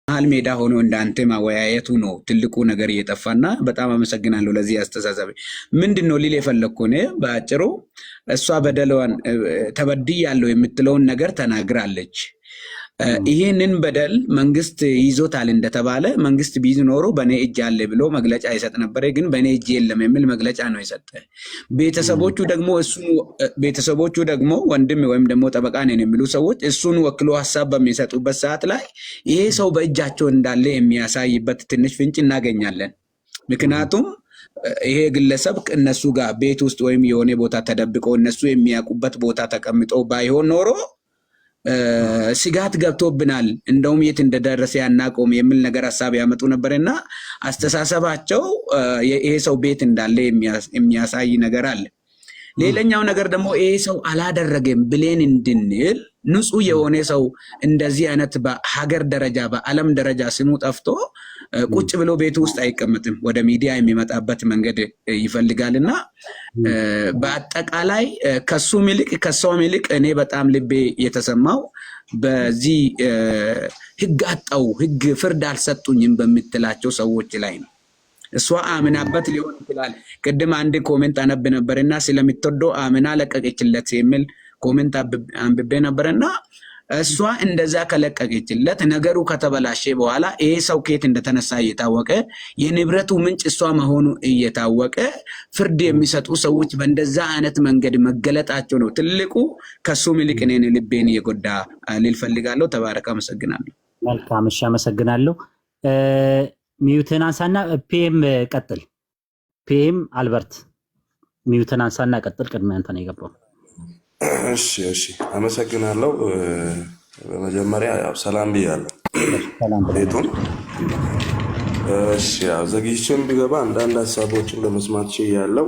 መሀል ሜዳ ሆኖ እንዳንተ ማወያየቱ ነው ትልቁ ነገር እየጠፋና፣ በጣም አመሰግናለሁ ለዚህ አስተሳሰብ። ምንድን ነው ሊል የፈለግኩ እኔ በአጭሩ እሷ በደሏን ተበድያለሁ የምትለውን ነገር ተናግራለች። ይህንን በደል መንግስት ይዞታል እንደተባለ መንግስት ቢይዝ ኖሮ በእኔ እጅ አለ ብሎ መግለጫ ይሰጥ ነበረ። ግን በእኔ እጅ የለም የሚል መግለጫ ነው የሰጠ። ቤተሰቦቹ ደግሞ ወንድም ወይም ደግሞ ጠበቃ ነን የሚሉ ሰዎች እሱን ወክሎ ሀሳብ በሚሰጡበት ሰዓት ላይ ይሄ ሰው በእጃቸው እንዳለ የሚያሳይበት ትንሽ ፍንጭ እናገኛለን። ምክንያቱም ይሄ ግለሰብ እነሱ ጋር ቤት ውስጥ ወይም የሆነ ቦታ ተደብቆ እነሱ የሚያውቁበት ቦታ ተቀምጦ ባይሆን ኖሮ ስጋት ገብቶብናል፣ እንደውም የት እንደደረሰ ያናቀውም የሚል ነገር ሀሳብ ያመጡ ነበርና አስተሳሰባቸው ይሄ ሰው ቤት እንዳለ የሚያሳይ ነገር አለ። ሌላኛው ነገር ደግሞ ይሄ ሰው አላደረገም ብሌን እንድንል ንጹህ የሆነ ሰው እንደዚህ አይነት በሀገር ደረጃ በዓለም ደረጃ ስሙ ጠፍቶ ቁጭ ብሎ ቤቱ ውስጥ አይቀመጥም። ወደ ሚዲያ የሚመጣበት መንገድ ይፈልጋልና በአጠቃላይ ከሱም ይልቅ ከሰውም ይልቅ እኔ በጣም ልቤ የተሰማው በዚህ ህግ አጣው ህግ ፍርድ አልሰጡኝም በምትላቸው ሰዎች ላይ ነው። እሷ አምናበት ሊሆን ይችላል። ቅድም አንድ comment አነብ ነበርና ስለምትወደው አምና ለቀቀችለት የሚል comment አንብቤ ነበርና እሷ እንደዛ ከለቀቀችለት ነገሩ ከተበላሸ በኋላ ይሄ ሰው ከየት እንደተነሳ እየታወቀ፣ የንብረቱ ምንጭ እሷ መሆኑ እየታወቀ ፍርድ የሚሰጡ ሰዎች በእንደዛ አይነት መንገድ መገለጣቸው ነው ትልቁ ከሱም ይልቅ እኔን ልቤን እየጎዳ ልል ፈልጋለሁ። ተባረክ። አመሰግናለሁ። መልካም፣ እሺ፣ አመሰግናለሁ። Mute ን አንሳና ፒኤም ቀጥል። ፒኤም አልበርት mute ን አንሳና ቀጥል። ቅድሚያ አንተ ነው የገባው። እሺ፣ አመሰግናለሁ። በመጀመሪያ ያው ሰላም ብያለሁ ሰላም ብለናል። ቤቱን። እሺ፣ ያው ዘግይቼም ቢገባ አንዳንድ ሀሳቦችን ለመስማት ችያለሁ።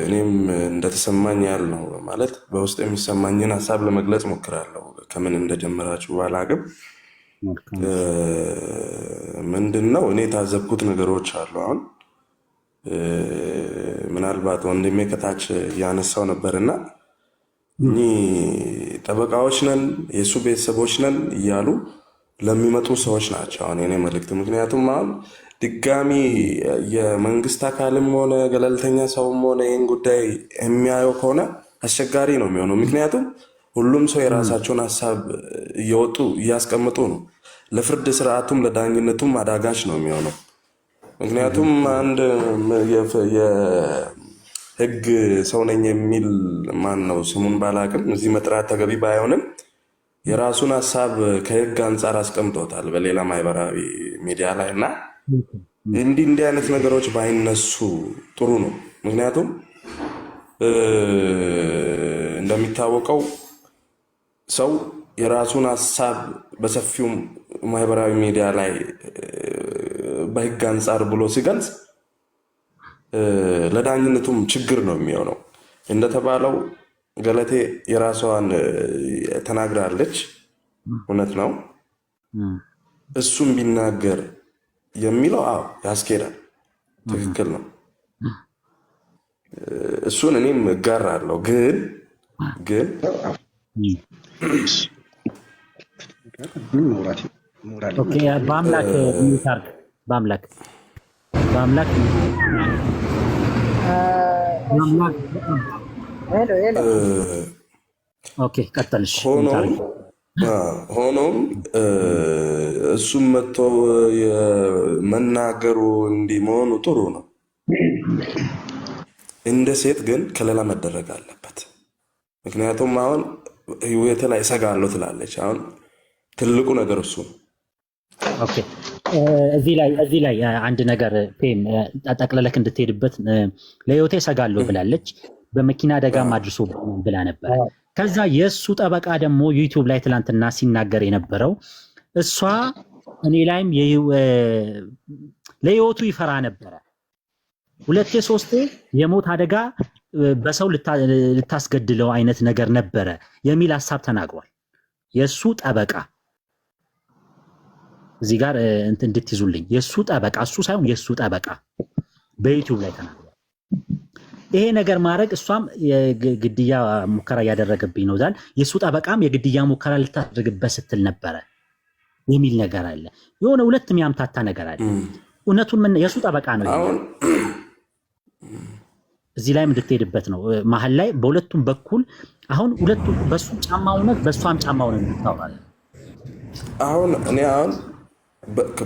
እኔም እንደተሰማኝ ያህል ነው፣ ማለት በውስጥ የሚሰማኝን ሀሳብ ለመግለጽ ሞክራለሁ። ከምን እንደጀመራችሁ ባላቅም ምንድን ነው እኔ የታዘብኩት ነገሮች አሉ። አሁን ምናልባት ወንድሜ ከታች እያነሳው ነበርና እኚህ ጠበቃዎች ነን የእሱ ቤተሰቦች ነን እያሉ ለሚመጡ ሰዎች ናቸው አሁን የኔ መልእክት። ምክንያቱም አሁን ድጋሚ የመንግስት አካልም ሆነ ገለልተኛ ሰውም ሆነ ይህን ጉዳይ የሚያየው ከሆነ አስቸጋሪ ነው የሚሆነው። ምክንያቱም ሁሉም ሰው የራሳቸውን ሀሳብ እየወጡ እያስቀምጡ ነው። ለፍርድ ስርዓቱም ለዳኝነቱም አዳጋች ነው የሚሆነው። ምክንያቱም አንድ የህግ ሰው ነኝ የሚል ማን ነው ስሙን ባላቅም እዚህ መጥራት ተገቢ ባይሆንም የራሱን ሀሳብ ከህግ አንጻር አስቀምጦታል በሌላ ማህበራዊ ሚዲያ ላይ እና እንዲህ እንዲህ አይነት ነገሮች ባይነሱ ጥሩ ነው። ምክንያቱም እንደሚታወቀው ሰው የራሱን ሀሳብ በሰፊው ማህበራዊ ሚዲያ ላይ በህግ አንጻር ብሎ ሲገልጽ ለዳኝነቱም ችግር ነው የሚሆነው። እንደተባለው ገለቴ የራሷን ተናግራለች፣ እውነት ነው። እሱም ቢናገር የሚለው አዎ ያስኬዳል፣ ትክክል ነው። እሱን እኔም እጋራለሁ። ግን ምን መውራት ሞራል Okay፣ በአምላክ mute አድርግ። በአምላክ በአምላክ በአምላክ። Hello hello። Okay፣ ቀጥልሽ። Mute ሆኖም አድርግ። ሆኖም እሱም መጥቶ መናገሩ እንዲህ መሆኑ ጥሩ ነው። እንደ ሴት ግን ከለላ መደረግ አለበት። ምክንያቱም አሁን ህይወቴ ላይ እሰጋለሁ ትላለች። አሁን ትልቁ ነገር እሱ ነው። Okay፣ እዚህ ላይ አንድ ነገር ፔም ጠቅልለክ እንድትሄድበት፣ ለህይወቴ እሰጋለሁ ብላለች። በመኪና አደጋም አድርሶብኛል ብላ ነበረ። ከዛ የእሱ ጠበቃ ደግሞ YouTube ላይ ትላንትና ሲናገር የነበረው እሷ እኔ ላይም ለህይወቱ ይፈራ ነበረ፣ ሁለቴ ሶስቴ የሞት አደጋ በሰው ልታስገድለው አይነት ነገር ነበረ የሚል ሀሳብ ተናግሯል። የእሱ ጠበቃ እዚህ ጋር እንትን እንድትይዙልኝ፣ የእሱ ጠበቃ፣ እሱ ሳይሆን የእሱ ጠበቃ በ YouTube ላይ ተናግሯል። ይሄ ነገር ማድረግ እሷም የግድያ ሙከራ እያደረገብኝ ነው ዛል የእሱ ጠበቃም የግድያ ሙከራ ልታደርግበት ስትል ነበረ። የሚል ነገር አለ። የሆነ ሁለት የሚያምታታ ነገር አለ። እውነቱን ምን የእሱ ጠበቃ ነው ይሄኛው። አሁን እዚህ ላይም እንድትሄድበት ነው። መሀል ላይ በሁለቱም በኩል አሁን ሁለቱ በሱ ጫማ ሆነ በእሷም ጫማ ሆነ እንድታወራለን። አሁን እኔ አሁን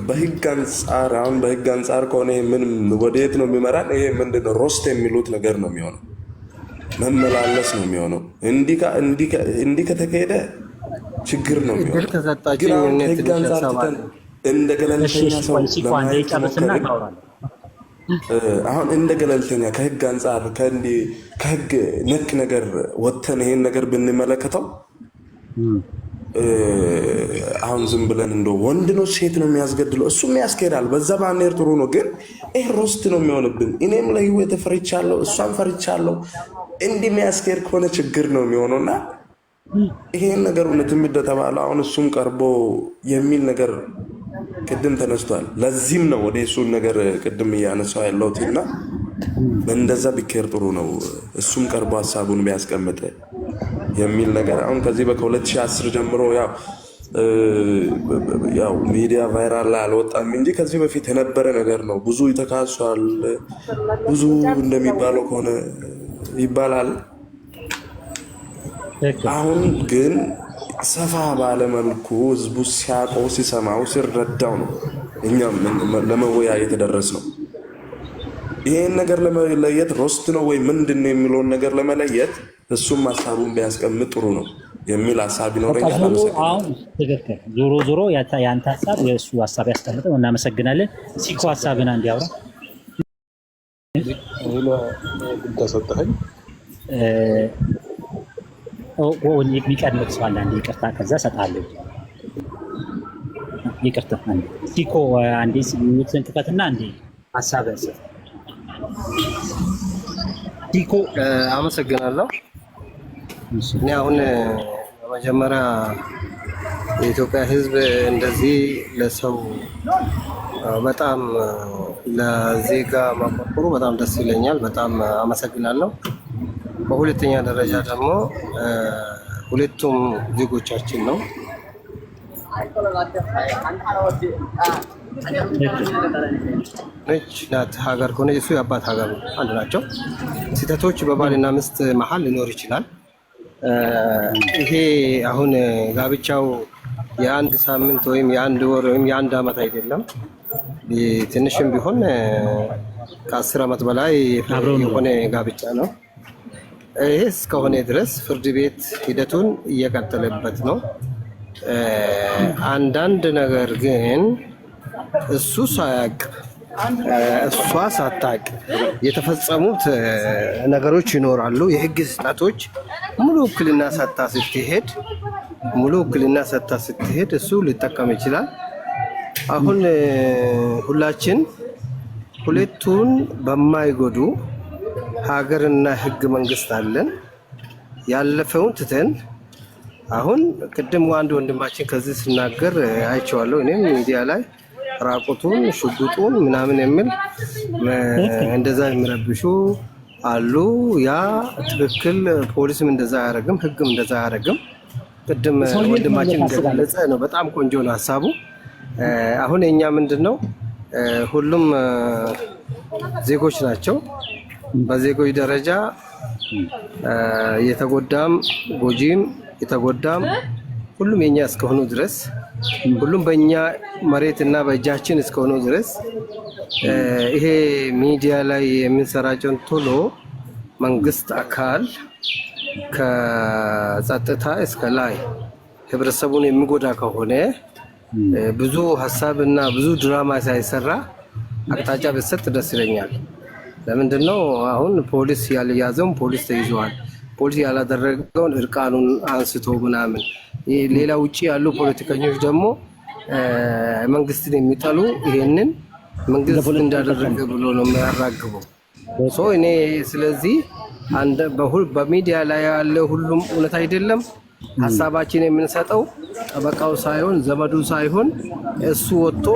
በህግ አንጻር አሁን በህግ አንጻር ከሆነ ይሄ ምን ወደየት ነው የሚመራን? ይሄ ምንድን ነው roast የሚሉት ነገር ነው የሚሆነው፣ መመላለስ ነው የሚሆነው። እንዲህ ከተካሄደ ችግር ነው እድል የሚሆነው። ግን ከሰጣችኝ አሁን እኔ ከህግ ትንሽ አንጻር ሀሳብ ትተን አለኝ። እንደ እሺ ገለልተኛ እሺ፣ ሰው ቆይ ሲኮ አንዴ ለማየት ጨርስና ከሞከርን ታወራለህ። አሁን እንደ ገለልተኛ ከህግ አንጻር ከእንዲህ ከህግ ነክ ነገር ወጥተን ይሄን ነገር ብንመለከተው አሁን ዝም ብለን እንደ ወንድ ነው ሴት ነው የሚያስገድለው እሱም ያስኬዳል። በዛ ባኔር ጥሩ ነው፣ ግን ይህ roast ነው የሚሆንብን። እኔም ለህይወት ፈርቻለሁ፣ እሷም ፈርቻለሁ። እንዲህ የሚያስኬድ ከሆነ ችግር ነው የሚሆነው እና ይሄን ነገር እውነትም እንደተባለው አሁን እሱም ቀርቦ የሚል ነገር ቅድም ተነስቷል። ለዚህም ነው ወደ እሱን ነገር ቅድም እያነሳው ያለሁት እና በእንደዛ ቢኬር ጥሩ ነው፣ እሱም ቀርቦ ሀሳቡን ቢያስቀምጥ የሚል ነገር አሁን ከዚህ ከ2010 ጀምሮ ያው ያው ሚዲያ viral ላይ አልወጣም እንጂ ከዚህ በፊት የነበረ ነገር ነው። ብዙ ተካሷል። ብዙ እንደሚባለው ከሆነ ይባላል። ትክክል። አሁን ግን ሰፋ ባለ መልኩ ህዝቡ ሲያውቀው ሲሰማው ሲረዳው ነው እኛም ለመወያየት የደረስነው። ይሄን ነገር ለመለየት roast ነው ወይ ምንድን ነው የሚለውን ነገር ለመለየት እሱም ሀሳቡን ቢያስቀምጥ ጥሩ ነው የሚል ሀሳብ በቃ ይኖረኛል። ዞሮ አመሰግናለሁ። አሁን ትክክል። ዞሮ ዞሮ የአንተ ሀሳብ የእሱ ሀሳብ ያስቀምጠው። እናመሰግናለን። ሲኮ ሀሳብን አንድ ያውራ። ሌላ ግን ከሰጠኸኝ እ፣ የሚቀድምህ ሰው አለ። አንዴ ይቅርታ፣ ከዛ እሰጥሃለሁ። ይቅርታ አንዴ ሲኮ አንዴ mute ን ክፈትና አንዴ ሀሳብህን ስጥ። ሲኮ አመሰግናለሁ። እኔ አሁን በመጀመሪያ የኢትዮጵያ ሕዝብ እንደዚህ ለሰው በጣም ለዜጋ መቆርቆሩ በጣም ደስ ይለኛል። በጣም አመሰግናለሁ። በሁለተኛ ደረጃ ደግሞ ሁለቱም ዜጎቻችን ነው። ትክክል። ነች ናት ሀገር ከሆነ የሱ የአባት ሀገር ነው፣ አንድ ናቸው። ስህተቶች በባልና ሚስት መሀል ሊኖር ይችላል። ይሄ አሁን ጋብቻው የአንድ ሳምንት ወይም የአንድ ወር ወይም የአንድ ዓመት አይደለም። ትንሽም ቢሆን ከ10 ዓመት በላይ አብረው ኑሮ የሆነ ጋብቻ ነው። ይሄ እስከሆነ ድረስ ፍርድ ቤት ሂደቱን እየቀጠለበት ነው። አንዳንድ ነገር ግን እሱ ሳያቅ እሷ ሳታቅ የተፈጸሙት ነገሮች ይኖራሉ። የህግ ስህተቶች ሙሉ ውክልና ሰጥታ ስትሄድ ሙሉ ውክልና ሰጥታ ስትሄድ እሱ ሊጠቀም ይችላል። አሁን ሁላችን ሁለቱን በማይጎዱ ሀገርና ህግ መንግስት አለን። ያለፈውን ትተን አሁን ቅድም አንድ ወንድማችን ከዚህ ሲናገር አይቼዋለሁ። እኔም ሚዲያ ላይ ራቁቱን ሽጉጡን ምናምን የሚል ትክክል። እንደዛ የሚረብሹ አሉ። ያ ትክክል፣ ፖሊስም እንደዛ አያደርግም፣ ህግም እንደዛ አያደርግም። ቅድም ሰውዬው ምን ወንድማችን ታስባለህ? እንደገለጸ ነው። በጣም ቆንጆ ነው ሀሳቡ። አሁን የኛ ምንድን ነው ሁሉም ዜጎች ናቸው። በዜጎች ደረጃ የተጎዳም ጎጂም የተጎዳም ሁሉም የኛ እስከሆኑ ድረስ ሁሉም በእኛ መሬት እና በእጃችን እስከሆኑ ድረስ ይሄ ሚዲያ ላይ የምንሰራጨውን ቶሎ መንግስት አካል ከጸጥታ እስከ ላይ ህብረተሰቡን የሚጎዳ ከሆነ ብዙ ሀሳብ እና ብዙ ድራማ ሳይሰራ አቅጣጫ ቢሰጥ ደስ ይለኛል። ለምንድን ነው አሁን ፖሊስ ያልያዘውን ፖሊስ ተይዘዋል፣ ፖሊስ ያላደረገውን እርቃኑን አንስቶ ምናምን፣ ይህ ሌላ ውጭ ያሉ ፖለቲከኞች ደግሞ መንግስትን የሚጠሉ ይሄንን መንግስት ለፖለቲካ እንዳደረገ ይጠቀሙ። ብሎ ነው የሚያራግበው። So እኔ ስለዚህ በሚዲያ ላይ ያለ ሁሉም እውነት አይደለም። ሀሳባችን የምንሰጠው ጠበቃው ሳይሆን ዘመዱ ሳይሆን እሱ ወጥቶ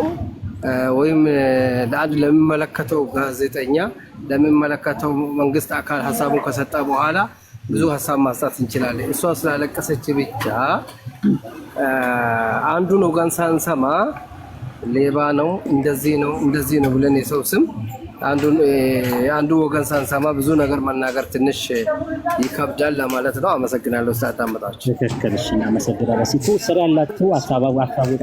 ወይም ለአንድ ለሚመለከተው ጋዜጠኛ ለሚመለከተው መንግስት አካል ሀሳቡን ከሰጠ በኋላ ብዙ ሀሳብ ማንሳት እንችላለን። እሷ ስላለቀሰች ብቻ አንዱን ወገን ሳንሰማ ሌባ ነው እንደዚህ ነው እንደዚህ ነው ብለን የሰው ስም አንዱ ወገን ሳንሰማ ብዙ ነገር መናገር ትንሽ ይከብዳል ለማለት ነው። አመሰግናለሁ ስላዳመጣችሁ። ትክክል። እሺ፣ እናመሰግናለን። ሲቱ ስራ ያላችሁ ሀሳቡ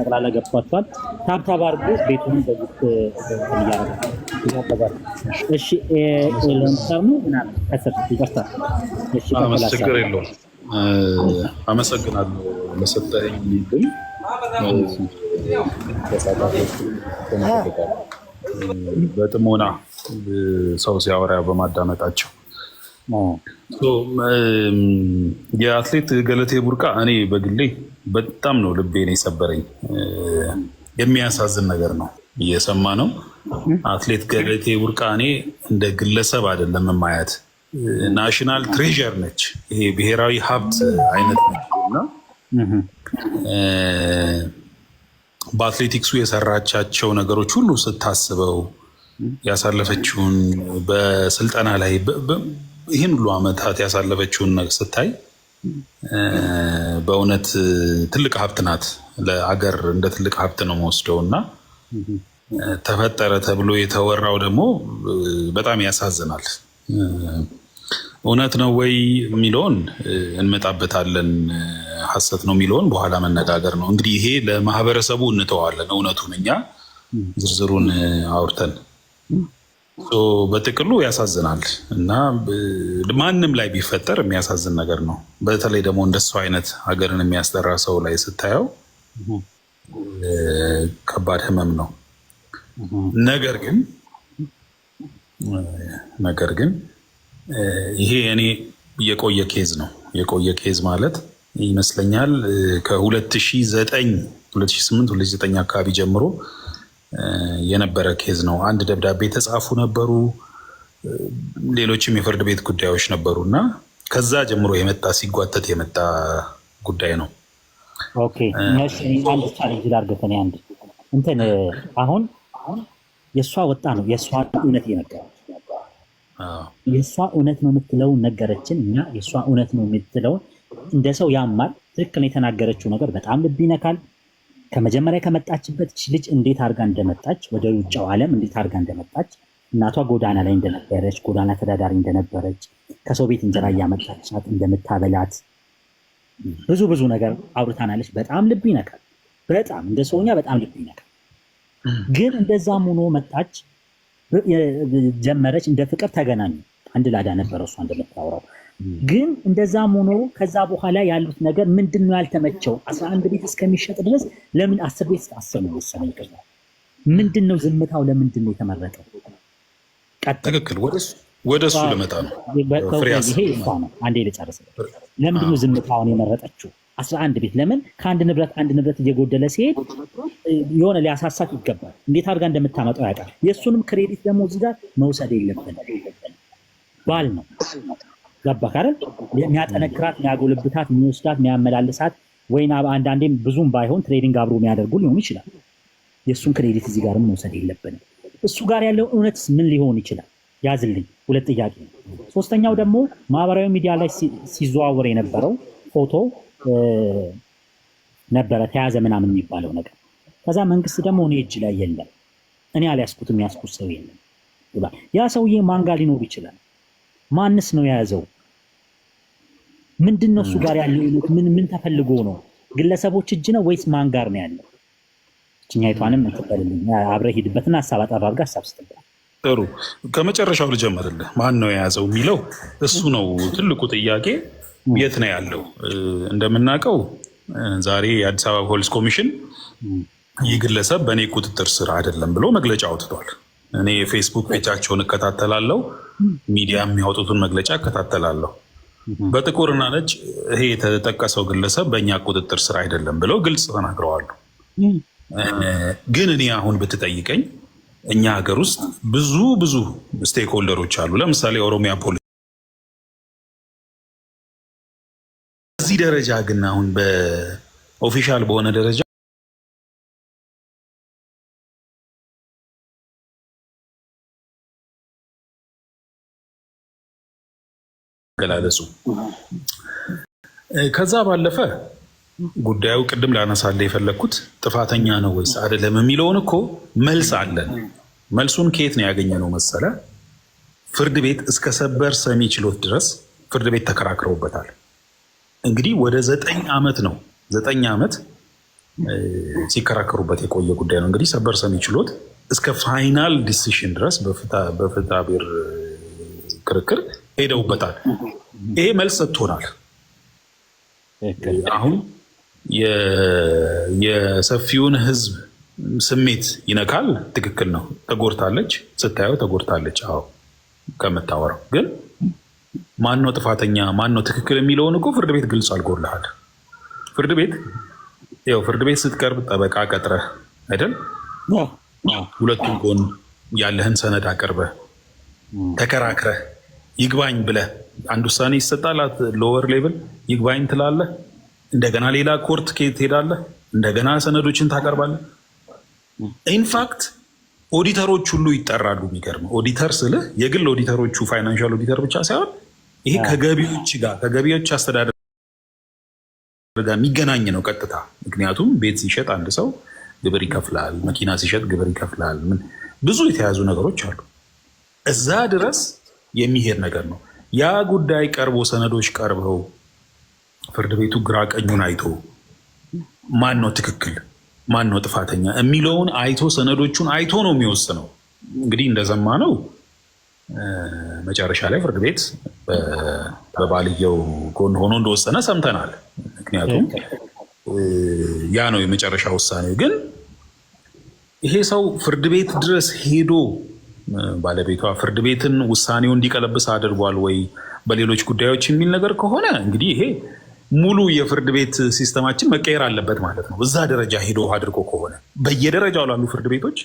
ጠቅላላ ገብቷችኋል። Tap tap አድርጉ። ቤቱን በዚህ እንትን እያደረጋችሁ። እሺ፣ ኤሎንተር ነው ምናምን ከስር ይቅርታ። እሺ፣ ቀጥል ሀሳብ። ችግር የለውም። አመሰግናለሁ ለሰጠኸኝ እድል። ተሳታፊዎች በጥሞና ሰው ሲያወራ በማዳመጣቸው። የአትሌት ገለቴ ቡርቃ እኔ በግሌ በጣም ነው ልቤን የሰበረኝ። የሚያሳዝን ነገር ነው እየሰማ ነው። አትሌት ገለቴ ቡርቃ እኔ እንደ ግለሰብ አይደለም የማያት፣ national treasure ነች። ይሄ ብሔራዊ ሀብት አይነት ነች እና በአትሌቲክሱ የሰራቻቸው ነገሮች ሁሉ ስታስበው፣ ያሳለፈችውን በስልጠና ላይ ይህን ሁሉ ዓመታት ያሳለፈችውን ነገር ስታይ በእውነት ትልቅ ሀብት ናት። ለአገር እንደ ትልቅ ሀብት ነው መወስደው እና ተፈጠረ ተብሎ የተወራው ደግሞ በጣም ያሳዝናል። እውነት ነው ወይ የሚለውን እንመጣበታለን። ሀሰት ነው የሚለውን በኋላ መነጋገር ነው። እንግዲህ ይሄ ለማህበረሰቡ እንተዋለን። እውነቱን እኛ ዝርዝሩን አውርተን በጥቅሉ ያሳዝናል እና ማንም ላይ ቢፈጠር የሚያሳዝን ነገር ነው። በተለይ ደግሞ እንደሱ አይነት ሀገርን የሚያስጠራ ሰው ላይ ስታየው ከባድ ህመም ነው። ነገር ግን ይሄ እኔ የቆየ case ነው። የቆየ case ማለት ይመስለኛል ከ2009፣ 2008፣ 2009 አካባቢ ጀምሮ የነበረ case ነው። አንድ ደብዳቤ የተጻፉ ነበሩ፣ ሌሎችም የፍርድ ቤት ጉዳዮች ነበሩ እና ከዛ ጀምሮ የመጣ ሲጓተት የመጣ ጉዳይ ነው። Okay፣ እሺ፣ አንድ challenge ላድርግህ። እኔ አንድ እንትን አሁን የእሷ ወጣ ነው፣ የእሷ እውነት እየነገረች የእሷ እውነት ነው የምትለውን ነገረችን። እኛ የእሷ እውነት ነው የምትለውን እንደ ሰው ያማል። ትክክል ነው፣ የተናገረችው ነገር በጣም ልብ ይነካል። ከመጀመሪያ ከመጣችበት ልጅ እንዴት አድርጋ እንደመጣች፣ ወደ ውጫው ዓለም እንዴት አድርጋ እንደመጣች፣ እናቷ ጎዳና ላይ እንደነበረች፣ ጎዳና ተዳዳሪ እንደነበረች፣ ከሰው ቤት እንጀራ እያመጣቻት እንደምታበላት ብዙ ብዙ ነገር አውርታናለች። በጣም ልብ ይነካል። በጣም እንደ ሰውኛ በጣም ልብ ይነካል። ግን እንደዛም ሆኖ መጣች፣ ጀመረች፣ እንደ ፍቅር ተገናኙ። አንድ ላዳ ነበረ እሷ እንደምታወራው። ግን እንደዛም ሆኖ ከዛ በኋላ ያሉት ነገር ምንድን ነው ያልተመቸው? 11 ቤት እስከሚሸጥ ድረስ ለምን 10 ቤት እስከ 10 ነው የወሰነው? ይቅርታ፣ ምንድን ነው ዝምታው? ለምንድን ነው የተመረጠው? ትክክል። ወደ እሱ ልመጣ ነው። ይሄ እሷ ነው። አንዴ ልጨርስ። ለምንድን ነው ዝምታውን የመረጠችው? 11 ቤት ለምን ከአንድ ንብረት አንድ ንብረት እየጎደለ ሲሄድ የሆነ ሊያሳሳት ይገባል። እንዴት አድርጋ እንደምታመጣው ያውቃል። የእሱንም credit ደግሞ እዚህ ጋር መውሰድ የለብንም። ባል ነው፣ ገባህ አይደል? የሚያጠነክራት፣ የሚያጎልብታት፣ የሚወስዳት፣ የሚያመላልሳት ወይም አንዳንዴም ብዙም ባይሆን trading አብሮ የሚያደርጉ ሊሆን ይችላል። የእሱን credit እዚህ ጋርም መውሰድ የለብንም። እሱ ጋር ያለው እውነትስ ምን ሊሆን ይችላል? ያዝልኝ። ሁለት ጥያቄ ነው። ሶስተኛው ደግሞ ማህበራዊ ሚዲያ ላይ ሲዘዋወር የነበረው ፎቶ ነበረ፣ ተያዘ ምናምን የሚባለው ነገር። ከዛ መንግስት ደግሞ እኔ እጅ ላይ የለም፣ እኔ አልያዝኩትም፣ ያዝኩት ሰው የለም ብሏል። ያ ሰውዬ ማን ጋር ሊኖር ይችላል? ማንስ ነው የያዘው? ምንድን ነው እሱ ጋር ያለው? ምን ምን ተፈልጎ ነው? ግለሰቦች እጅ ነው ወይስ ማን ጋር ነው ያለው? እችኛይቷንም እንትበልልኝ፣ አብረህ ሂድበትና ሀሳብ አጠር አድርገህ ሀሳብ ስጥበት። ጥሩ፣ ከመጨረሻው ልጀምርልህ። ማን ነው የያዘው የሚለው እሱ ነው ትልቁ ጥያቄ። የት ነው ያለው? እንደምናውቀው ዛሬ የአዲስ አበባ ፖሊስ ኮሚሽን ይህ ግለሰብ በእኔ ቁጥጥር ስር አይደለም ብሎ መግለጫ አውጥቷል። እኔ የፌስቡክ page ኣቸውን እከታተላለሁ፣ ሚዲያ የሚያወጡትን መግለጫ እከታተላለሁ። በጥቁርና ነጭ ይሄ የተጠቀሰው ግለሰብ በእኛ ቁጥጥር ስር አይደለም ብለው ግልጽ ተናግረዋል። ግን እኔ አሁን ብትጠይቀኝ እኛ ሀገር ውስጥ ብዙ ብዙ stakeholder ኦች አሉ። ለምሳሌ ኦሮሚያ ፖሊስ በዚህ ደረጃ ግን አሁን በ official በሆነ ደረጃ አገላለጹ። ከዛ ባለፈ ጉዳዩ ቅድም ላነሳልህ የፈለግኩት ጥፋተኛ ነው ወይስ አይደለም የሚለውን እኮ መልስ አለን። መልሱን ከየት ነው ያገኘነው መሰለ? ፍርድ ቤት እስከ ሰበር ሰሚ ችሎት ድረስ ፍርድ ቤት ተከራክረውበታል። እንግዲህ ወደ 9 ዓመት ነው፣ 9 ዓመት ሲከራከሩበት የቆየ ጉዳይ ነው። እንግዲህ ሰበር ሰሚ ችሎት እስከ final decision ድረስ በፍትሐ ብሔር ክርክር ሄደውበታል። ይሄ መልስ ሰጥቶናል። አሁን የሰፊውን ሕዝብ ስሜት ይነካል። ትክክል ነው። ተጎድታለች፣ ስታየው ተጎድታለች። አዎ፣ ከምታወራው ግን ማነው ጥፋተኛ ማነው ትክክል የሚለውን እኮ ፍርድ ቤት ግልጽ አድርጎልሃል። ፍርድ ቤት ያው ፍርድ ቤት ስትቀርብ ጠበቃ ቀጥረህ አይደል? ሁለቱም ጎን ያለህን ሰነድ አቅርበህ ተከራክረህ ይግባኝ ብለህ አንድ ውሳኔ ይሰጣል። Lower level ይግባኝ ትላለህ። እንደገና ሌላ court case ትሄዳለህ። እንደገና ሰነዶችን ታቀርባለህ። In fact ኦዲተሮች ሁሉ ይጠራሉ። የሚገርምህ ኦዲተር ስልህ የግል ኦዲተሮቹ financial auditor ብቻ ሳይሆን ይሄ ከገቢዎች ጋር፣ ከገቢዎች አስተዳደር ጋር የሚገናኝ ነው ቀጥታ። ምክንያቱም ቤት ሲሸጥ አንድ ሰው ግብር ይከፍላል፣ መኪና ሲሸጥ ግብር ይከፍላል። ምን ብዙ የተያዙ ነገሮች አሉ። እዛ ድረስ የሚሄድ ነገር ነው። ያ ጉዳይ ቀርቦ፣ ሰነዶች ቀርበው፣ ፍርድ ቤቱ ግራ ቀኙን አይቶ ማን ነው ትክክል ማን ነው ጥፋተኛ የሚለውን አይቶ፣ ሰነዶቹን አይቶ ነው የሚወስነው። እንግዲህ እንደሰማነው መጨረሻ ላይ ፍርድ ቤት በባልየው ጎን ሆኖ እንደወሰነ ሰምተናል። ምክንያቱም ያ ነው የመጨረሻ ውሳኔው። ግን ይሄ ሰው ፍርድ ቤት ድረስ ሄዶ ባለቤቷ ፍርድ ቤትን ውሳኔው እንዲቀለብስ አድርጓል ወይ በሌሎች ጉዳዮች የሚል ነገር ከሆነ እንግዲህ ይሄ ሙሉ የፍርድ ቤት system ኣችን መቀየር አለበት ማለት ነው። እዛ ደረጃ ሄዶ አድርጎ ከሆነ በየደረጃው ላሉ ፍርድ ቤቶች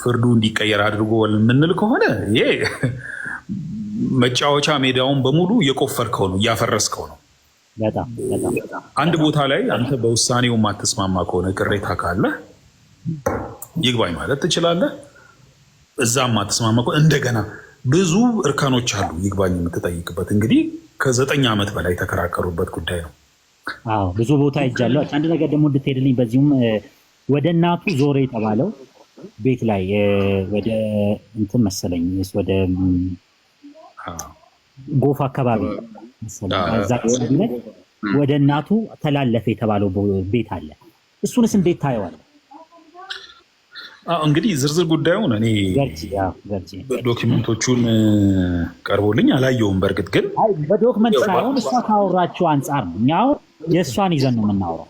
ፍርዱ እንዲቀየር አድርጎ የምንል ከሆነ ይሄ መጫወቻ ሜዳውን በሙሉ እየቆፈርከው ነው፣ እያፈረስከው ነው። አንድ ቦታ ላይ አንተ በውሳኔው የማትስማማ ከሆነ፣ ቅሬታ ካለ ይግባኝ ማለት ትችላለህ። እዛ የማትስማማ ከሆነ እንደገና ብዙ እርከኖች አሉ ይግባኝ የምትጠይቅበት። እንግዲህ ከ9 ዓመት በላይ የተከራከሩበት ጉዳይ ነው። አዎ፣ ብዙ ቦታ ሄጃለሁ። አንድ ነገር ደግሞ እንድትሄድልኝ በዚሁም ወደ እናቱ ዞረ የተባለው ቤት ላይ ወደ እንትን መሰለኝ፣ ወደ ጎፋ አካባቢ መሰለኝ፣ እዛ አካባቢ ላይ ወደ እናቱ ተላለፈ የተባለው ቤት አለ። እሱንስ እንዴት ታየዋለህ? እንግዲህ ዝርዝር ጉዳዩን እኔ ገርጂ። Document ኦቹን ቀርቦልኝ አላየውም። በእርግጥ ግን በ document ሳይሆን እሷ ካወራችው አንጻር ነው። እኛ አሁን የእሷን ይዘን ነው የምናወራው።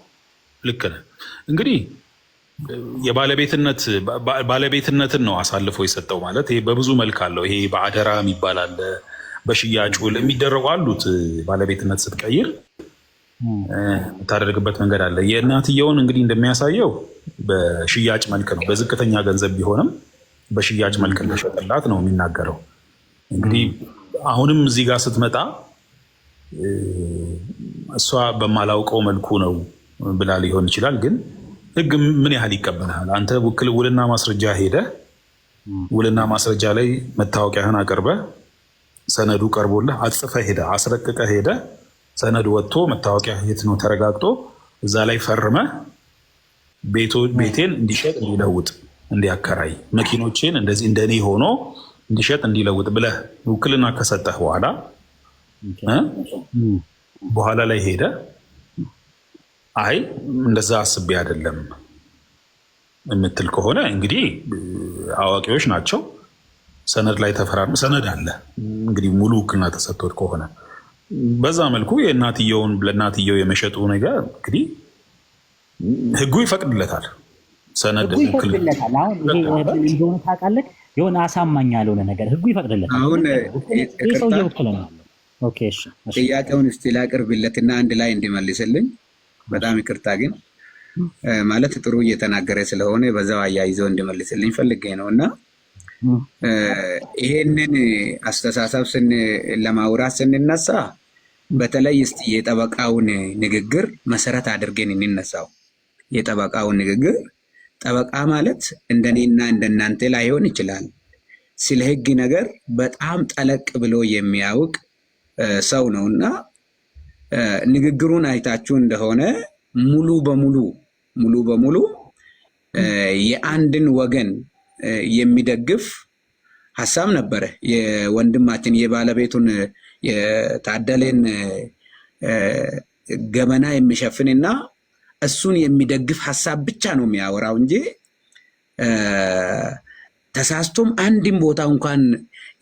ልክ ነህ። እንግዲህ የባለቤትነት ባለቤትነትን ነው አሳልፎ የሰጠው ማለት ይሄ በብዙ መልክ አለው። ይሄ በአደራ የሚባል አለ፣ በሽያጭ ውል የሚደረጉ አሉት። ባለቤትነት ስትቀይር የምታደርግበት መንገድ አለ። የእናትየውን እንግዲህ እንደሚያሳየው በሽያጭ መልክ ነው። በዝቅተኛ ገንዘብ ቢሆንም በሽያጭ መልክ እንደሸጠላት ነው የሚናገረው። እንግዲህ አሁንም እዚህ ጋር ስትመጣ እሷ በማላውቀው መልኩ ነው ብላ ሊሆን ይችላል። ግን ሕግ ምን ያህል ይቀበልሃል? አንተ ውክል ውልና ማስረጃ ሄደህ ውልና ማስረጃ ላይ መታወቂያህን አቅርበህ፣ ሰነዱ ቀርቦልህ፣ አጽፈህ ሄደህ፣ አስረቅቀህ ሄደህ፣ ሰነዱ ወጥቶ መታወቂያ የት ነው ተረጋግጦ እዛ ላይ ፈርመህ ቤቴን እንዲሸጥ፣ እንዲለውጥ፣ እንዲያከራይ፣ መኪኖቼን እንደዚህ እንደኔ ሆኖ እንዲሸጥ እንዲለውጥ ብለህ ውክልና ከሰጠህ በኋላ በኋላ ላይ ሄደህ አይ እንደዛ አስቤ አይደለም የምትል ከሆነ እንግዲህ አዋቂዎች ናቸው። ሰነድ ላይ ተፈራርመ ሰነድ አለ፣ እንግዲህ ሙሉ ውክልና ተሰጥቶት ከሆነ በዛ መልኩ የእናትየውን ለእናትየው የመሸጡ ነገር እንግዲህ ህጉ ይፈቅድለታል። ሰነድ ህጉ ይፈቅድለታል። አሁን ይሄ እንደሆነ ታውቃለህ፣ የሆነ አሳማኝ ያልሆነ ነገር ህጉ ይፈቅድለታል። አሁን ይህ ሰውዬ ውክልና አለው። Okay፣ እሺ። ጥያቄውን እስቲ ላቅርብለትና አንድ ላይ እንዲመልስልኝ። በጣም ይቅርታ ግን ማለት ጥሩ እየተናገረ ስለሆነ በዛው አያይዘው እንዲመልስልኝ ፈልጌ ነው። እና ይሄንን አስተሳሰብ ለማውራት ስንነሳ በተለይ እስቲ የጠበቃውን ንግግር መሰረት አድርገን እንነሳው። የጠበቃውን ንግግር፣ ጠበቃ ማለት እንደኔና እንደናንተ ላይሆን ይችላል። ስለ ህግ ነገር በጣም ጠለቅ ብሎ የሚያውቅ ሰው ነው እና ንግግሩን አይታችሁ እንደሆነ ሙሉ በሙሉ የአንድን ወገን የሚደግፍ ሀሳብ ነበረ። የወንድማችን የባለቤቱን የታደለን ገበና የሚሸፍንና እሱን የሚደግፍ ሀሳብ ብቻ ነው የሚያወራው እንጂ ተሳስቶም አንድም ቦታ እንኳን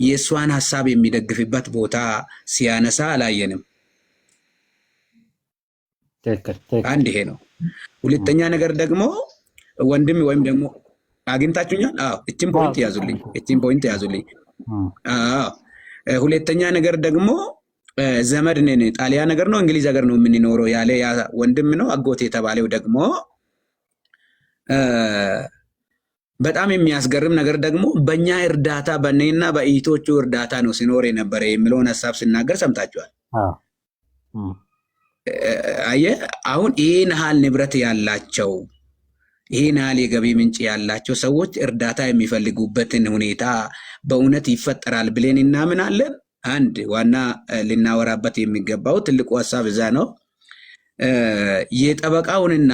የእሷን ሀሳብ የሚደግፍበት ቦታ ሲያነሳ አላየንም። አንድ ይሄ ነው። ሁለተኛ ነገር ደግሞ ወንድም ወይም ደግሞ አግኝታችሁኛል? አዎ፣ እችን point ያዙልኝ፣ እችን point ያዙልኝ። አዎ፣ ሁለተኛ ነገር ደግሞ ዘመድ ነን፣ ጣሊያን ሀገር ነው እንግሊዝ ሀገር ነው የምንኖረው ያለ ያ ወንድም ነው አጎት የተባለው ደግሞ በጣም የሚያስገርም ነገር ደግሞ በእኛ እርዳታ፣ በእኔና በእህቶቹ እርዳታ ነው ሲኖር የነበረ የሚለውን ሀሳብ ሲናገር ሰምታችኋል። አየህ፣ አሁን ይህን ያህል ንብረት ያላቸው፣ ይህን ያህል የገቢ ምንጭ ያላቸው ሰዎች እርዳታ የሚፈልጉበትን ሁኔታ በእውነት ይፈጠራል ብለን እናምናለን? አንድ ዋና ልናወራበት የሚገባው ትልቁ ሀሳብ እዛ ነው። የጠበቃውንና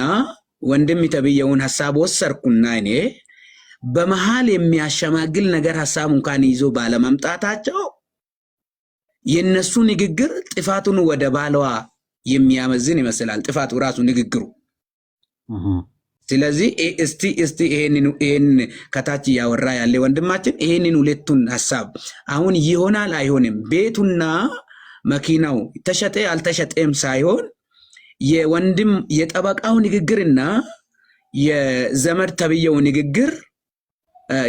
ወንድም ተብዬውን ሀሳብ ወሰርኩና እኔ በመሃል የሚያሸማግል ነገር ሀሳብ እንኳን ይዞ ባለመምጣታቸው የነሱ ንግግር ጥፋቱን ወደ ባሏ የሚያመዝን ይመስላል። ጥፋቱ ራሱ ንግግሩ። ስለዚህ እስቲ ይሄንን ከታች እያወራ ያለ ወንድማችን ይሄንን ሁለቱን ሀሳብ አሁን ይሆናል አይሆንም፣ ቤቱና መኪናው ተሸጠ አልተሸጠም ሳይሆን የወንድም የጠበቃው ንግግርና የዘመድ ተብዬው ንግግር፣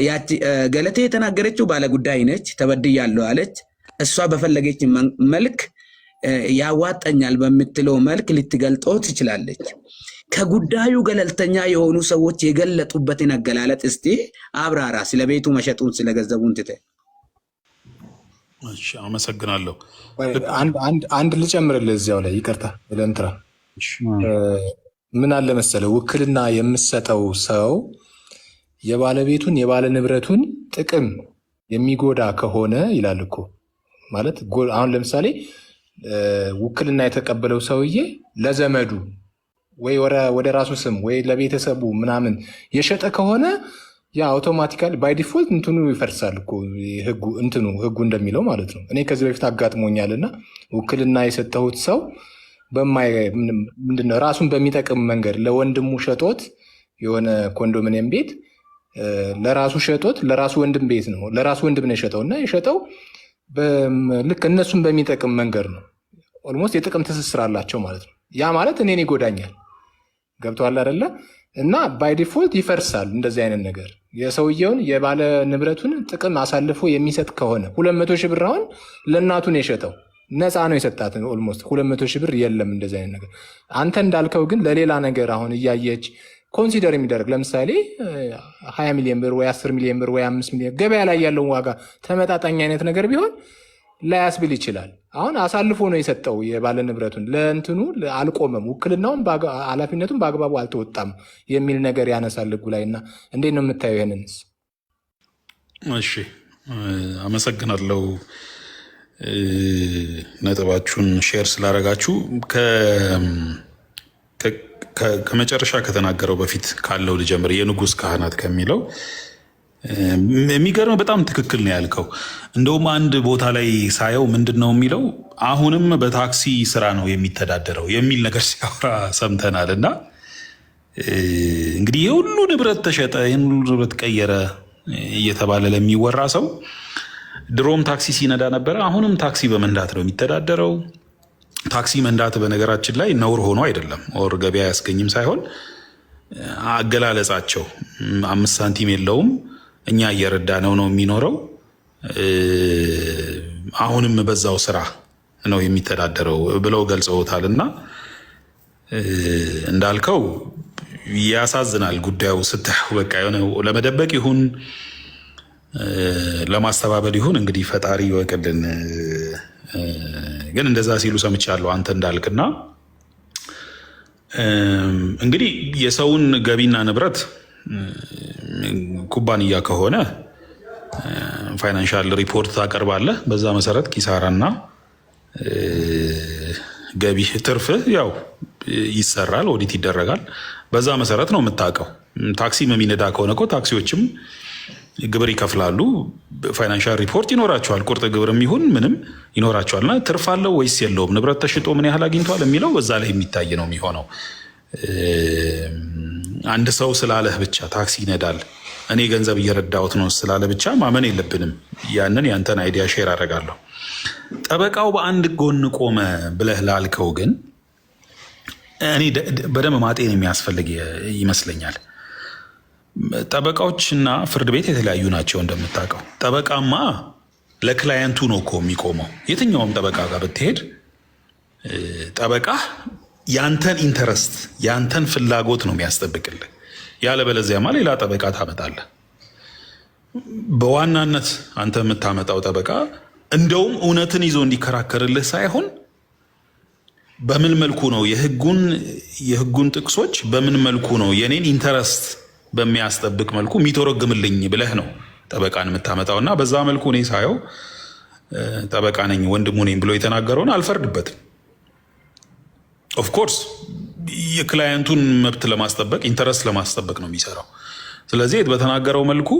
ያቺ ገለቴ የተናገረችው ባለጉዳይ ነች፣ ተበድያለሁ አለች። እሷ በፈለገች መልክ ያዋጣኛል በምትለው መልክ ልትገልጠው ትችላለች። ከጉዳዩ ገለልተኛ የሆኑ ሰዎች የገለጡበትን አገላለጥ እስቲ አብራራ። ስለ ቤቱ መሸጡን ስለ ገንዘቡን ትተህ። እሺ፣ አመሰግናለሁ። አንድ ልጨምርልህ እዚያው ላይ፣ ይቅርታ ለእንትራ። ምን አለ መሰለህ፣ ውክልና የምሰጠው ሰው የባለቤቱን የባለ ንብረቱን ጥቅም የሚጎዳ ከሆነ ይላል እኮ። ማለት አሁን ለምሳሌ ውክልና የተቀበለው ሰውዬ ለዘመዱ ወይ ወደ ራሱ ስም ወይ ለቤተሰቡ ምናምን የሸጠ ከሆነ ያ automatically by default እንትኑ ይፈርሳል እኮ፣ ህጉ እንትኑ ህጉ እንደሚለው ማለት ነው። እኔ ከዚህ በፊት አጋጥሞኛል እና ውክልና የሰጠሁት ሰው ምንድነው ራሱን በሚጠቅም መንገድ ለወንድሙ ሸጦት፣ የሆነ ኮንዶሚኒየም ቤት ለራሱ ሸጦት፣ ለራሱ ወንድም ቤት ነው፣ ለራሱ ወንድም ነው የሸጠው እና የሸጠው ልክ እነሱን በሚጠቅም መንገድ ነው። Almost የጥቅም ትስስር አላቸው ማለት ነው። ያ ማለት እኔን ይጎዳኛል። ገብቶሃል አይደለ? እና by default ይፈርሳል። እንደዚህ አይነት ነገር የሰውየውን የባለ ንብረቱን ጥቅም አሳልፎ የሚሰጥ ከሆነ፣ 200,000 ብር አሁን ለእናቱ ነው የሸጠው፣ ነፃ ነው የሰጣት። Almost 200,000 ብር የለም እንደዚህ አይነት ነገር። አንተ እንዳልከው ግን ለሌላ ነገር አሁን እያየች consider የሚደረግ ለምሳሌ 20 ሚሊዮን ብር ወይ 10 ሚሊዮን ብር ወይ 5 ሚሊዮን ገበያ ላይ ያለውን ዋጋ ተመጣጣኝ አይነት ነገር ቢሆን ላያስብል ይችላል። አሁን አሳልፎ ነው የሰጠው የባለ ንብረቱን ለእንትኑ አልቆመም፣ ውክልናውን ኃላፊነቱን በአግባቡ አልተወጣም የሚል ነገር ያነሳል ህጉ ላይ። እና እንዴት ነው የምታየው ይህንንስ? እሺ፣ አመሰግናለሁ ነጥባችሁን share ስላደረጋችሁ። ከመጨረሻ ከተናገረው በፊት ካለው ልጀምር። የንጉሥ ካህናት ከሚለው የሚገርም በጣም ትክክል ነው ያልከው። እንደውም አንድ ቦታ ላይ ሳየው ምንድን ነው የሚለው፣ አሁንም በታክሲ ስራ ነው የሚተዳደረው የሚል ነገር ሲያወራ ሰምተናል። እና እንግዲህ ይህ ሁሉ ንብረት ተሸጠ፣ ይህን ሁሉ ንብረት ቀየረ እየተባለ ለሚወራ ሰው ድሮም ታክሲ ሲነዳ ነበረ፣ አሁንም ታክሲ በመንዳት ነው የሚተዳደረው። ታክሲ መንዳት በነገራችን ላይ ነውር ሆኖ አይደለም፣ or ገበያ አያስገኝም ሳይሆን አገላለጻቸው 5 ሳንቲም የለውም፣ እኛ እየረዳነው ነው የሚኖረው፣ አሁንም በዛው ስራ ነው የሚተዳደረው ብለው ገልጸውታል። እና እንዳልከው ያሳዝናል ጉዳዩ ስታየው፣ በቃ የሆነ ለመደበቅ ይሁን ለማስተባበል ይሁን እንግዲህ ፈጣሪ ይወቅልን። ግን እንደዛ ሲሉ ሰምቻለሁ አንተ እንዳልክና እንግዲህ የሰውን ገቢና ንብረት ኩባንያ ከሆነ Financial report ታቀርባለህ። በዛ መሰረት ኪሳራና ገቢ ትርፍህ ያው ይሰራል፣ ኦዲት ይደረጋል። በዛ መሰረት ነው የምታውቀው። ታክሲም የሚነዳ ከሆነ እኮ ታክሲዎችም ግብር ይከፍላሉ። Financial report ይኖራቸዋል። ቁርጥ ግብርም ይሁን ምንም ይኖራቸዋል። እና ትርፍ አለው ወይስ የለውም፣ ንብረት ተሽጦ ምን ያህል አግኝቷል የሚለው በዛ ላይ የሚታይ ነው የሚሆነው። አንድ ሰው ስላለህ ብቻ ታክሲ ይነዳል፣ እኔ ገንዘብ እየረዳሁት ነው ስላለ ብቻ ማመን የለብንም። ያንን ያንተን idea share አደርጋለሁ። ጠበቃው በአንድ ጎን ቆመ ብለህ ላልከው ግን እኔ በደንብ ማጤን የሚያስፈልግ ይመስለኛል። ጠበቃዎችና ፍርድ ቤት የተለያዩ ናቸው እንደምታውቀው። ጠበቃማ ለ client ኡ ነው እኮ የሚቆመው። የትኛውም ጠበቃ ጋር ብትሄድ ጠበቃ ያንተን interest፣ ያንተን ፍላጎት ነው የሚያስጠብቅልህ። ያለበለዚያማ ሌላ ጠበቃ ታመጣለህ። በዋናነት አንተ የምታመጣው ጠበቃ እንደውም እውነትን ይዞ እንዲከራከርልህ ሳይሆን በምን መልኩ ነው የህጉን ጥቅሶች በምን መልኩ ነው የኔን interest በሚያስጠብቅ መልኩ የሚተረጉምልኝ ብለህ ነው ጠበቃን የምታመጣው። እና በዛ መልኩ እኔ ሳየው ጠበቃ ነኝ፣ ወንድሙ ነኝ ብሎ የተናገረውን አልፈርድበትም። Of course የ client ኡን መብት ለማስጠበቅ፣ interest ለማስጠበቅ ነው የሚሰራው። ስለዚህ በተናገረው መልኩ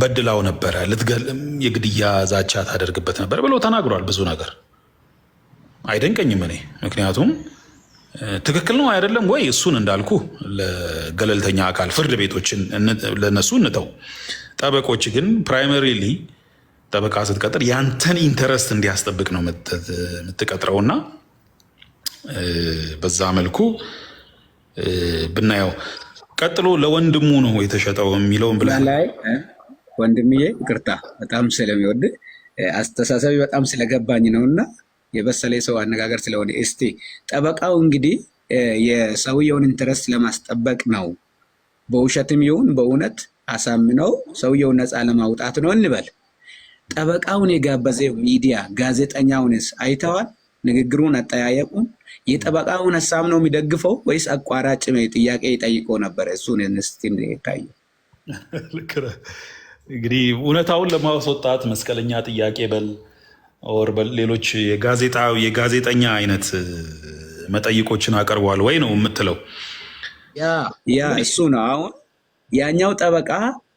በድላው ነበረ፣ የግድያ ዛቻ ታደርግበት ነበር ብሎ ተናግሯል። ብዙ ነገር አይደንቀኝም እኔ፣ ምክንያቱም ትክክል ነው አይደለም ወይ እሱን እንዳልኩ ለገለልተኛ አካል ፍርድ ቤቶችን ለነሱ እንተው። ጠበቆች ግን primarily ጠበቃ ስትቀጥር ያንተን interest እንዲያስጠብቅ ነው የምትቀጥረውና በዛ መልኩ ብናየው። ቀጥሎ ለወንድሙ ነው የተሸጠው የሚለውን ብለህ ላይ ወንድምዬ ይቅርታ በጣም ስለሚወድ፣ አስተሳሰቢ በጣም ስለገባኝ ነው እና የበሰለ ሰው አነጋገር ስለሆነ፣ እስቲ ጠበቃው እንግዲህ የሰውየውን interest ለማስጠበቅ ነው፣ በውሸትም ይሁን በእውነት አሳምነው ሰውየውን ነፃ ለማውጣት ነው እንበል። ጠበቃውን የጋበዘው ሚዲያ ጋዜጠኛውንስ አይተዋል? ንግግሩን፣ አጠያየቁን የጠበቃውን ሀሳብ ነው የሚደግፈው ወይስ አቋራጭ ጥያቄ ጠይቆ ነበር? እሱን እስቲ ታየ። ልክ ነህ። እንግዲህ እውነታውን ለማስወጣት መስቀለኛ ጥያቄ በል or ሌሎች የጋዜጠኛ አይነት መጠይቆችን አቀርቧል ወይ ነው የምትለው? Yeah፣ እሱ ነው። አሁን ያኛው ጠበቃ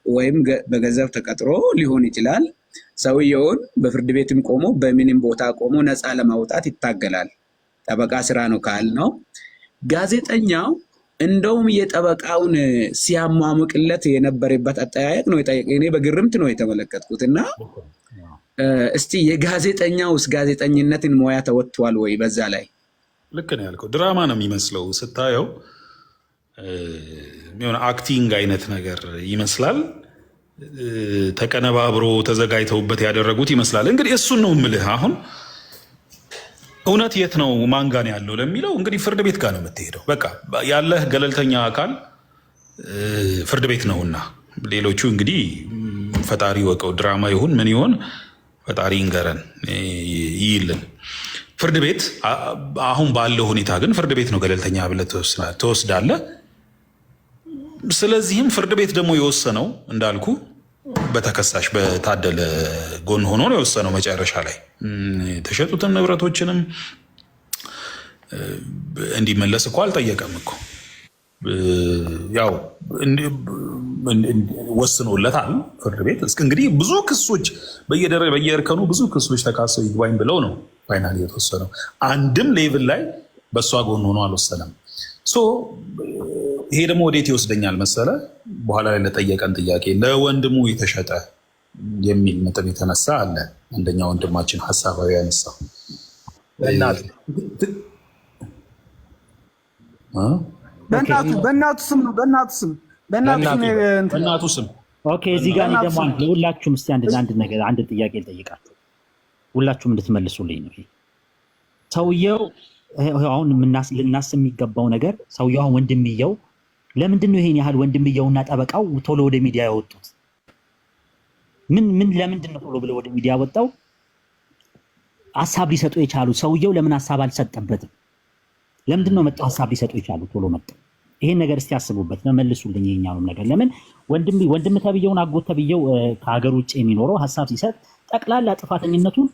ወይም በገንዘብ ተቀጥሮ ሊሆን ይችላል። ሰውየውን በፍርድ ቤትም ቆሞ በምንም ቦታ ቆሞ ነፃ ለማውጣት ይታገላል። ጠበቃ ስራ ነው ካል ነው። ጋዜጠኛው እንደውም የጠበቃውን ሲያሟሙቅለት የነበረበት አጠያየቅ ነው የጠየቀ። እኔ በግርምት ነው የተመለከትኩት። እና እስቲ የጋዜጠኛውስ ጋዜጠኝነትን ሙያ ተወጥቷል ወይ በዛ ላይ? ልክ ነው ያልከው። ድራማ ነው የሚመስለው ስታየው፣ የሆነ acting አይነት ነገር ይመስላል። ተቀነባብሮ ተዘጋጅተውበት ያደረጉት ይመስላል። እንግዲህ እሱን ነው የምልህ። አሁን እውነት የት ነው፣ ማን ጋ ነው ያለው ለሚለው እንግዲህ ፍርድ ቤት ጋር ነው የምትሄደው። በቃ ያለህ ገለልተኛ አካል ፍርድ ቤት ነውና ሌሎቹ እንግዲህ ፈጣሪ ይወቀው፣ ድራማ ይሁን ምን ይሁን ፈጣሪ ይንገረን ይይልን። ፍርድ ቤት አሁን ባለው ሁኔታ ግን ፍርድ ቤት ነው ገለልተኛ ብለህ ትወስዳለህ። ስለዚህም ፍርድ ቤት ደግሞ የወሰነው እንዳልኩ በተከሳሽ በታደለ ጎን ሆኖ ነው የወሰነው። መጨረሻ ላይ የተሸጡትን ንብረቶችንም እንዲመለስ እኮ አልጠየቀም እኮ፣ ያው ወስኖለታል ፍርድ ቤት። እስከ እንግዲህ ብዙ ክሶች በየእርከኑ ብዙ ክሶች ተካሰው ይግባኝ ብለው ነው final የተወሰነው። አንድም level ላይ በእሷ ጎን ሆኖ አልወሰነም። So ይሄ ደግሞ ወዴት ይወስደኛል መሰለ? በኋላ ላይ ለጠየቀን ጥያቄ ለወንድሙ የተሸጠ የሚል ነጥብ የተነሳ አለ። አንደኛ ወንድማችን ሀሳባዊ ያነሳው በእናቱ በእናቱ ስም ነው። በእናቱ ስም፣ በእናቱ ስም። በእናቱ ስም። Okay፣ እዚህ ጋር እኔ ደግሞ አንድ ለሁላችሁም እስኪ አንድ ነገር፣ አንድ ጥያቄ ልጠይቃችሁ፣ ሁላችሁም እንድትመልሱልኝ ነው። ይሄ ሰውየው አሁን ልናስብ የሚገባው ነገር ሰውየው አሁን ወንድምየው ለምንድን ነው ይሄን ያህል ወንድምየውና ጠበቃው ቶሎ ወደ ሚዲያ ያወጡት? ምን ምን ለምንድን ነው ቶሎ ብለው ወደ ሚዲያ ወጣው ሀሳብ ሊሰጡ የቻሉ? ሰውየው ለምን ሀሳብ አልሰጠበትም? ለምንድን ነው መጣው ሀሳብ ሊሰጡ የቻሉ ቶሎ መጣው? ይሄን ነገር እስቲ ያስቡበት ነው፣ መልሱልኝ። ይሄኛውንም ነገር ለምን ወንድም ወንድም ተብየውን አጎት ተብየው ከሀገር ውጭ የሚኖረው ሀሳብ ሲሰጥ ጠቅላላ ጥፋተኝነቱን